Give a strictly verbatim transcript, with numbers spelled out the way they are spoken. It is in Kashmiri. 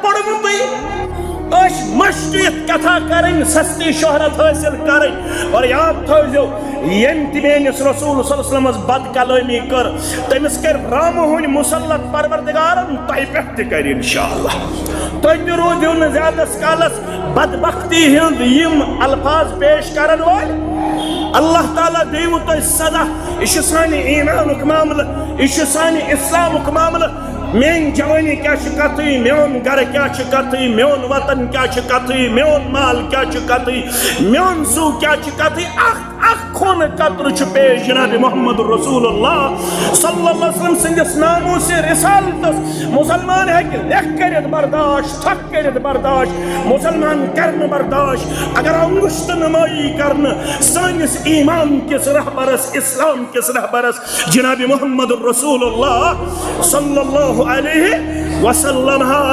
پوٚرمُتٕے۔ أسۍ مٔشتٕے یِتھ کتھا کرٕنۍ، سستی شہرت حٲصِل کرٕنۍ۔ اور یاد تھٲوزیو، ییٚمۍ تہِ میٲنِس رسول صلی اللہ علیہ وسلمس بد کلٲمی کٔر، تٔمِس کرِ رحمہٕ ہٕنٛدۍ مسلط پروردگارن تۄہہِ پٮ۪ٹھ تہِ کرِ انشاءاللہ۔ تُہۍ تہِ روٗزِو نہٕ زیادس کالس بدبختی ہٕنٛز یِم الفاظ پیش کرن وٲلۍ۔ اللہ تعالیٰ دِیِو تۄہہِ سزا۔ یہِ چھُ سانہِ ایمانُک معاملہٕ، یہِ چھُ سانہِ اسلامُک معاملہٕ۔ میٲنۍ جوانی کیٛاہ چھِ کتھٕے، میون گرٕ کیٛاہ چھُ کتھٕے، میون وطن کیٛاہ چھُ کتھٕے، میون مال کیٛاہ چھُ کتھٕے، میون زُو کیٛاہ چھُ کتھٕے۔ اکھ اکھ خوٗنہٕ قطرٕ چھُ پیش جناب محمد رسول اللہ صلی اللہ علیہ وسلم سٕنٛدِس ناموسِ رسالتس۔ مسلمان ہیٚکہِ لیکھ کٔرِتھ برداشت، تھکھ کٔرِتھ برداشت، مسلمان کرِ نہٕ برداشت اگر انگشت نمٲیی کرنہٕ سٲنِس ایمان کِس رہبرس، اسلام کِس رہبرس جناب محمد رسول اللہ صلی اللہ علیہ وسلم۔